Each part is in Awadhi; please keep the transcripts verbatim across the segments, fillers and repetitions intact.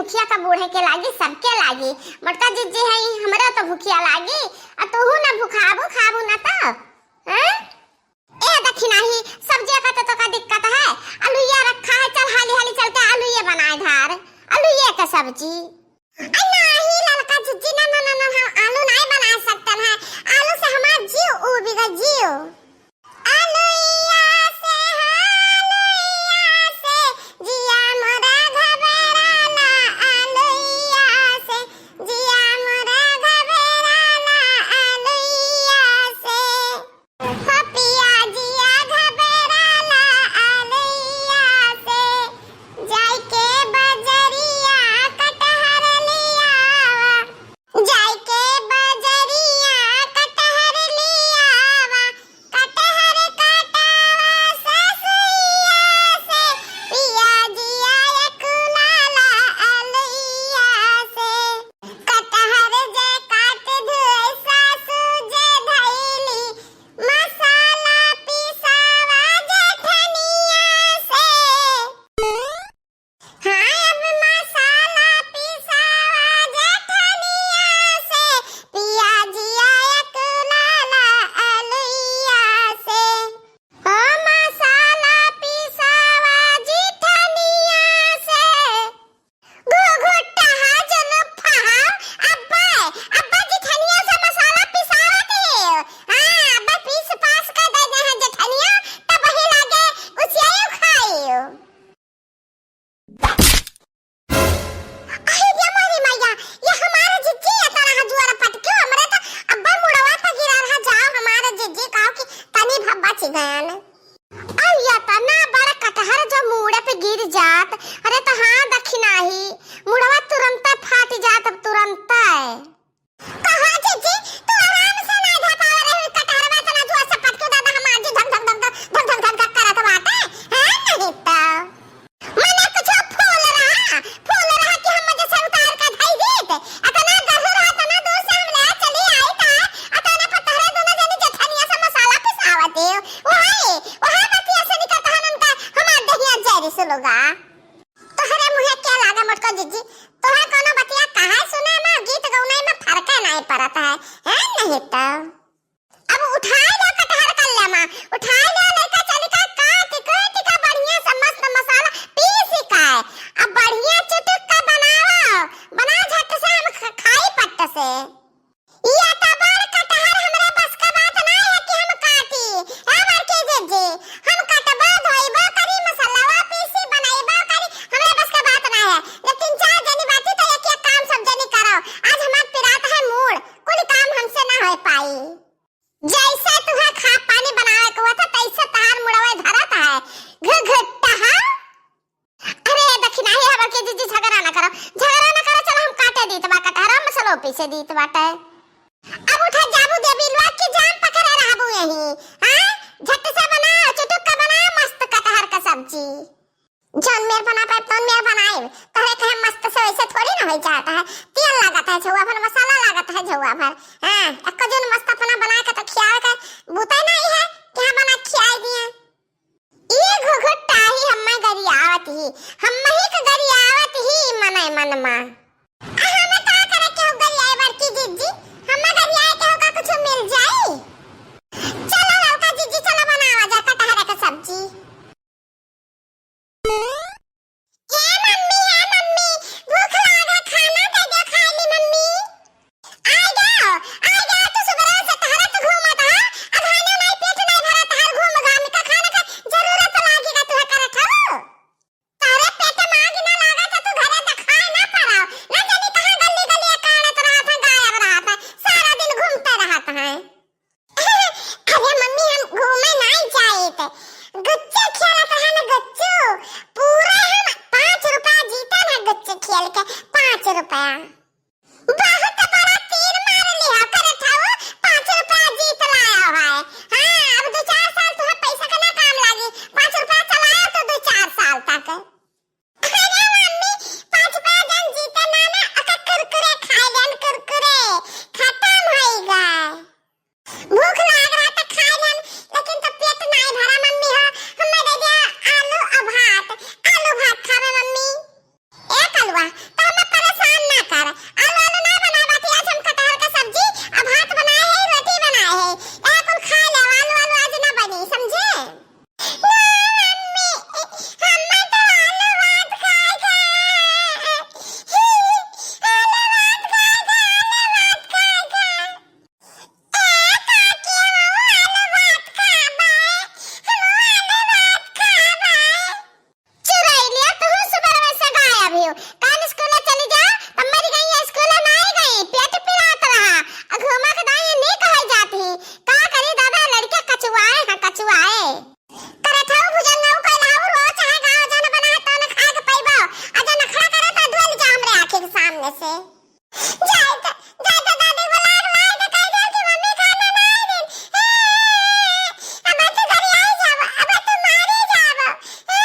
भुखिया का बूढ़े के लागी, सबके लागी। मोटका जिज्जी है, हमरे तो भुखिया लागी। आ तूहू ना भुखाबू, खाबू ना तो, हैं? ए दखिनाही, सब्जिया का तो तोका दिक्कत है। आलूया रखा है, चल हाली हाली चल के आलूये बनाए धार, आलूये का सब्जी। अरे नाही ललका जिज्जी, ना, ना, ना, ना, हम आलू नाही बना सकते हैं। आलू से हमार जीव उबिगा, जीव। आलूया से, हाँ, आलूया से, जिया मोरा घबराला, आलूया से, जिया मोरा घबराला, आलूया से। हो पिया जिया घबराला आलैया से, जाइके बजरिया कटहर लियावा। जाइके बजरिया कटहर लियावा, कटहर काटावा ससुइया से, पिया जिया अकुलाला आलैया से। कटहर जे काट धुए सासू जे धैली, मसाला पिसावा जेठनिया से। हाँ, अब मसाला पिसावा जेठनिया से, पिया जिया अकुलाला अलैया से। ओ मसाला पिसावा जेठनिया से। घुघुट्टा हा जुलुफा हा, अब्बा, अब्बा जेठनिया से मसाला पिसावत है। हाँ, अब्बा पीस पास के दे दे हैं जेठनिया, तब वही लागे उसियाई खाई। अरे रे मोरी मैया, ये हमारे जिज्जी ये तरह जुआर पटक्यो, हमरे तो अब्बा मुड़वा पे गिरा रहा, जाओ हमारे जिज्जी कहो कि तनी भब्बा चिगन। अउ यतना बड़ कटहर जो मुड़े पे गिर जात, अरे तो हाँ दखिनाही, मुड़वा तुरंते फाट जात, तुरंते। कहो जीजी, तू आराम से ना धपावा रही, कटहरवा तना जुआ से पटके दादा हमार जी धक धक धक धक, धक धक धक धक करत बाटे, हैं नहीं तो। मने कुछ फूल रहा, फूल रहा कि हम मजे से उतार के धई दीत, अतना गहू रहा, तना दूर से हम ले चली आई ता, अतना पतहरे दोनों जनी जेठनिया से मसाला पिसावत हो। वही, वही बतिया से निकलता है उनका, हमार दहिया जेरी से लोगा। तोहरे मुँहे क्या लागा मोटका जीजी, तोहे कोनो बतिया कहाँ सुने मा, गीत गौनाई मा फरके नाई परत है, हैं नहीं तो। अब उठाई लो कटहर कल्ला मा, उठाई लो लइका चली का काट कूट का बढ़िया से मस्त मसाला पीस का, अब बढ़िया चुटुक का बनावा, बना झट से हम ख-, खाई पट्ट से। ई अता बड़ कटहर हमरा बस का बात ना है कि हम काटी। ए बड़की जीजी, हम कटबो, धोइबो करी, मसलवा पीसी, बनइबो करी, हमरा बस का बात ना है। जब तीन चार जनी बाटी तो एक एक काम सब जनी करो। आज हमार पिरात है मूड़, कुल काम हमसे ना हो पाई। जैसे तुहे खा पानी बनावे के हुआ था, तैसे तहार मुड़वे धरत है। घुघुट्टा हा। अरे दखिनाही, हबर के जीजी झगड़ा ना करो, झगड़ा ना करो, चलो हम काटे दीत बा कटहर, हम मसलो पीसे दीत बाटे। अब उठा जाबू देवी लोग की जान पकड़े रहबू यही, हाँ? झट से बनाओ, चुटुक का बनाओ मस्त कटहर का सब्जी। जौन मेर बना पाए, तौन मेर बनाए। तोहरे कहे मस्त से वैसे थोड़ी ना हो जाता है। तेल लागत है झौआ भर, मसाला लागत है झौआ भर। हाँ, एक्को जौन मस्त अपना बना के तो खियावे के बूते नहीं है, क्या बना खियाए दिए। ई घुघुट्टा ही हम्मे गरियावत ही, हम्मे ही के गरियावत ही मने मन मा। आ हम्मे का करे केहू गरियाए बड़की जीजी, हम्मे गरियाए केहू का कुछ मिल जाई? चलो ललका जीजी, चलो बनावा जा कटहरे के सब्जी। ए मम्मी, ए मम्मी, भूख लाग है, खाना दे दे खाए ली मम्मी। आ जाओ, आ जाओ, तू सुबह से टहरत घूमत ह, अब खाना नहीं, पेट नहीं भरत ह, घूम घाम के खाना का जरूरत लागी का तुहे करत हो? तोरे पेट में आग ना लागा तो तू घरे त खाए ना पावा, ना जानी कहाँ गली गली काढ़त रहत है, गायब रहत है, सारा दिन घूमते रहत है। अरे मम्मी, हम घूमे नाई जाइत, गुच्चू खेलत रहन, गुच्चू। पूरा हम पाँच रुपया जीतन है गुच्चू खेल के, पाँच रुपया। बहुत बड़ा तीर मार लिहा करत हऊ, पाँच रुपया जीत लाया है। हाँ, अब दो चार साल तुहे पैसा के ना काम लागी, पाँच रुपया चलाओ तो दो चार साल तक। अरे मम्मी, पाँच रुपया जन जीते ना ना, ओकर कुरकुरे खाए लेन, कुरकुरे खत्म होई गए। भूख लाग रहा त खाए लेन, लेकिन तो पेट नाई भरा मम्मी हो। हमें दे दे आलू और भात, आलू भात खावे मम्मी। ए कलुआ, तो हमें ऐसे। जाए तो, जाए तो दादी बुला के लाए तो कह दे कि मम्मी खाना ना दे। ए, अब तो घर आई जाबो, अब तो मारे जाबो। ए।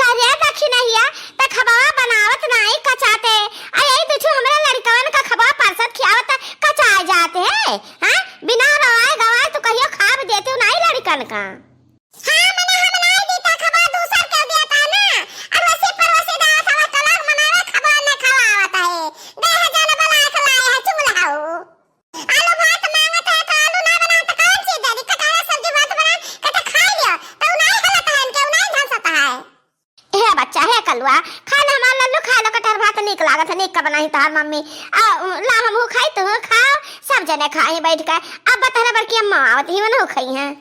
करे दखिनहिया, त खबवा बनावत नाई कचाते। आ यही दुछु हमरा लड़कवन का खबवा परसत खियावत कचा जाते हैं। हाँ? बिना रोवाए गवाए तू कहियो खाब देते हो नाई लड़कन का। हाँ, मने हम नाई दीता खबा दूसर के दिया था ना। अड़ोसी पड़ोसी दावत आवत तो लोग मनावे खबा न खवावत है। देह जन बना के लाए है चुगलहाऊ। आलू भात मांगत है तो आलू ना बना तो कौन चीज दे दी? कटहरा सब्जी भात बना के तो खा लियो। तो उ नाई हलत है इनके, उ नाई धंसत है। हे बच्चा, हे कलुआ, खा ले हमार लल्लू, खा ले कटहर भात, नीक लागत है, नीक का बनाई तहार मम्मी। आ, ला हमहू खाई, तू खाओ, सब जने खाई बैठ के। अब तहरा बड़की अम्मा आवत ही, वनहू खाई हैं।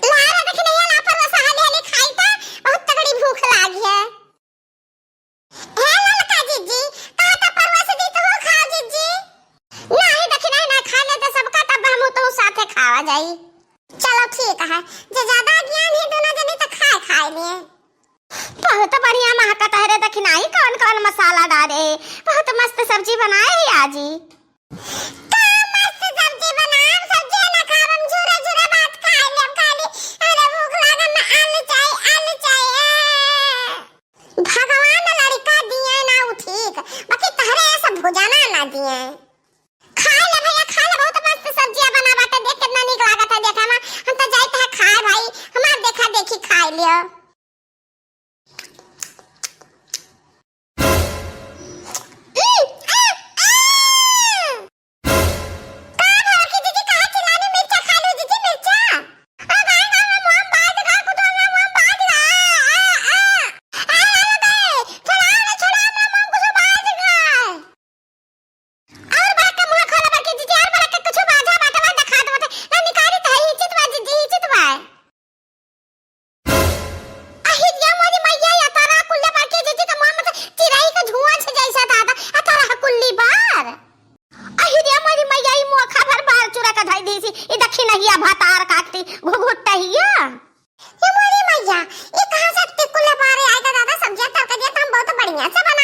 ला रे, देखी नहीं, ला परवा से हाली हाली खाई त बहुत तगड़ी भूख लागी है। हे ललका जिज्जी, कहा त परवा से दी तो खाओ जिज्जी। नहीं, देखी नहीं, ना खा ले तो सबका, तब हम तो साथे खावा जाई। चलो ठीक है, जे ज्यादा ज्ञान है दोनों जने तो खाए खाए लिए। बहुत बढ़िया महकत है रे, देखी नहीं कौन कौन मसाला डाले, बहुत मस्त सब्जी बनाए है आजी। का मस्त सब्जी बनाम, सब्जी ना खाब, हम झूरा झूरा भात खाए लेब खाली। अरे भूख लागल ना, आलू चाही, आलू चाही। भगवान लड़का दिए ना उ ठीक, बाकी तहरे ऐसा भुजाना ना दिए। खाए ले भैया, खाए ले, बहुत मस्त सब्जिया बना बाटे, देख कितना नीक लागत है, देखे हम, हम तो जाइत है खाए भाई, हमार देखा देखी खाए लियो। और बड़ा के मुंह खोले बड़की जिज्जी, और बड़ा के कुछ बाजा बाटे बा, देखा दो, ना निकारी तो है, हिचित बा जिज्जी, हिचित बा। अहिरिया मोरी मैया, या तारा कुल्ले बड़की जिज्जी के मुंह में से चिरई के धुआं छे जैसा दादा, आ तारा कुल्ली बार। अहिरिया मोरी मैया, ई मुंह खा भर बार चुरा के धई दीसी, ई दखिनहिया भतार काटती घुघुट्टा हिया। ये मोरी मैया, ये कहाँ से इतने कुल्ले बारे आएगा दादा? सब्जियां तड़का दिया तो हम बहुत बढ़िया से बना